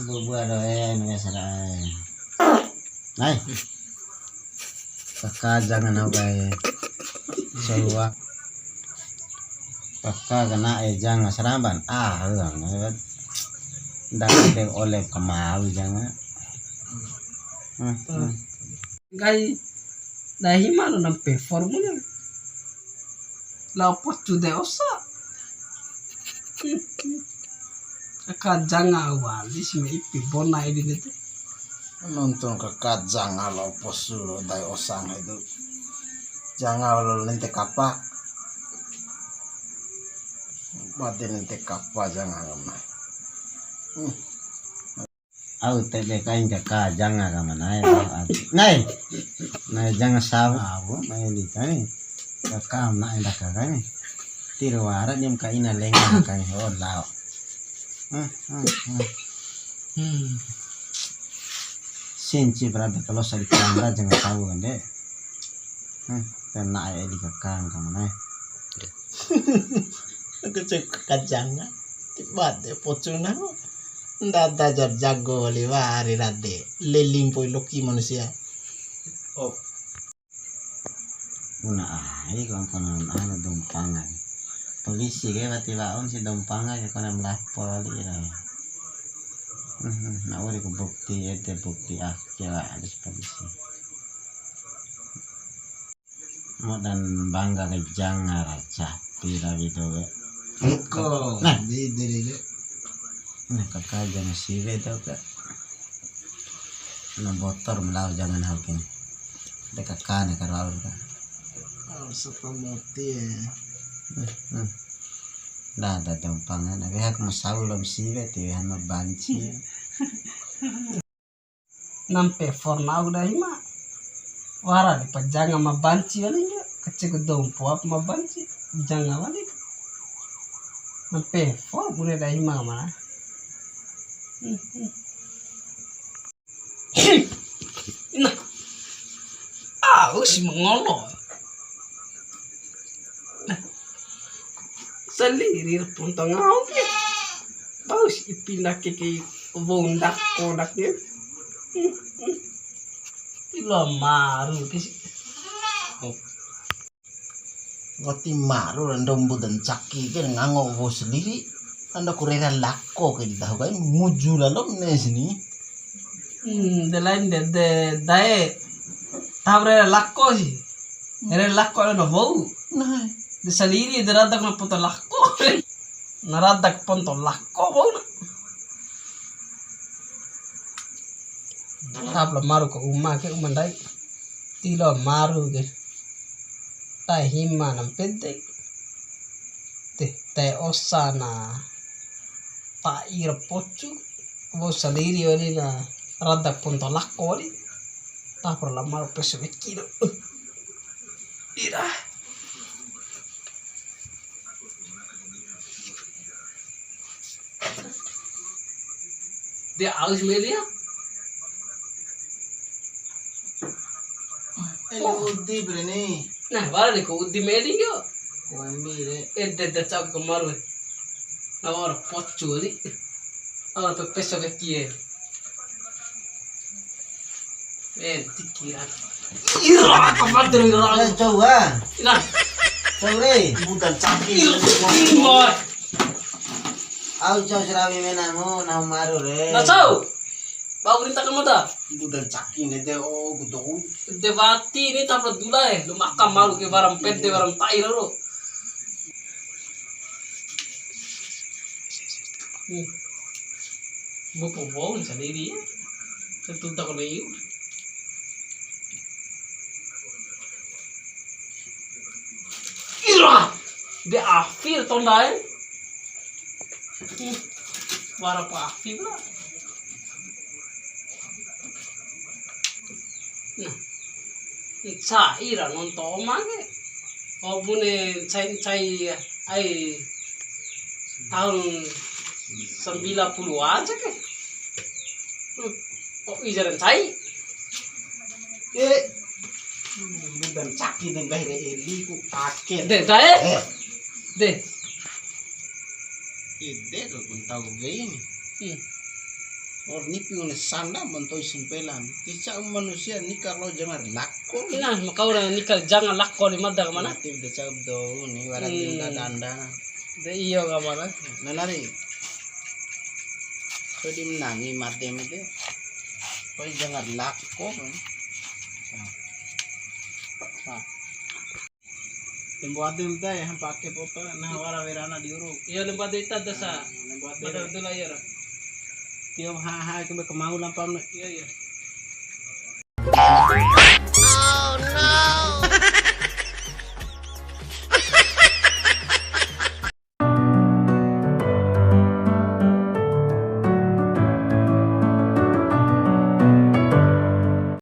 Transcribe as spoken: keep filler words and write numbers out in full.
Bubua doe, nunga sarae. Nai. Kaka janga nau kae. Sowa. Kaka kana e janga saramban. Ah, ndak de ole kamau janga. Hmm, hmm. Nggahi dae Hima na nampe formula. Lao pocu de osa. Kaka janga wali si ma ipi bona edi nete. Nuntu kaka janga lao pocu lo dae osa nggahi tu. Janga lo nente kapa. Bade nente kapa janga ngama. Hmm. Au tebe kain kaka janga ka ma na'e. Na'e. Na'e janga sawa. Au, na'e di kain. Kaka na'e ndaka kain. Tiwara dim kaina lenga kain. Oh, lao. Hmm, hmm, hmm. Hmm. Sinci berada kalau sari kandra janga sawa kande. Hmm, dan na'e di kaka ka ma na'e. Aku cek kaka janga. Tiba de pocuna. Ndada jar jago wali wari rade. Leli mpoi loki manusia. Oh. Una ai ko ampun anu dompangan. Polisi ke wati waun si dompangan ke kone melapor wali ira. Mhm, na uri ku bukti ede bukti ake wa harus polisi. Modan bangga kai janga ra capi rawi doho. Eko, nah. Di, di, di, di. Nah, kaka janga siwe to ka. Na botor ma lao janga hau kene. De kaka na karaur ka. Oh, sapa moti ya. Hmm, hmm. Ndada dompangan, weha ku ma sau lom siwe ti weha ma banci. Nampe forna au dahi ma. Wara di pa janga ma banci wali njo. Kaceko dompo apa ma banci. Janga wali. Nampe for bune dahi ma mana. Hmm, hmm. Nah. Au si mangolo. Nah. Saliri ra pontong au ke. Bau si ipi ndake ke wondak kodak ke. Ilo maru ke si. Oh. Wati maru ra ndo mbuda ncaki ke ngango wou saliri. Ando ku rera lako ke di taho kai muju lalo ne sini. Hmm, de lain de, de dae. Taho rera lako si. Rera lako ando wou. Nah. De saliri de rada na poto lako. Na rada ponto lako wou na. Taho la maru ka uma ke, uma ndai. Tilo maru ke. Tae hima na mpede. Te, tae osa na ta'i ra pocu. Wou saliri wali na rada ponto lako wali. Taho la maru peso weki do. Uh. Ira. De aus meli ya. Ele udi bre ni. Nah, wara ni ko udi meli yo. Wambi re. Eh, de, de, cau ke maru. Na wara pocu ni. Awal pepeso ke kie. Eh, tiki ra. Ira, kapan tu ira? Eh, cau, ah. Nah. Cau re. Bukan caki. Ira, ira. Au cau sarawi mena mu, nahu maru re. Na cau. Bau rinta kamu ta? Bukan caki ne de, oh, gudong. De wati ni tabla dula e. Lu maka maru ke waram pede, waram ta'i ro. Hmm. Buku bau ni sendiri. Setuta ko leu. Ira! De afi tonda e. Hmm. Wara pa afi pula. Nah. Ncai ra nonto oma ke. Oh, bune ncai, ncai, ai, tahun sembilan puluh aja ke. Hmm. Oh, ija ra ncai. Eh. Hmm, bukan caki de, nggahi re eli ku pake. De, dae. Eh. De. Ide ku pun tahu gini. Hmm. Or nipi une sanda mentoi sempela. Ti ca'u manusia nika lo jangan lako. Nah, makau ra nika jangan lako ni mada ka mana? Mati udah ca'u do ni wara hmm. Dinda danda. De iyo ka mana? Nanari. Kau di menangi mati mati. Kau jangan lako. Nah. Nah. Lembo ade mita ya, pake poto, nah, wara werana di uru. Iya, lembo ade ita dasa. Nah, lembo ade. Pada betul lah, iya, Ra. Tio ha, ha, ke be kemau lampam, ne. Iya, iya.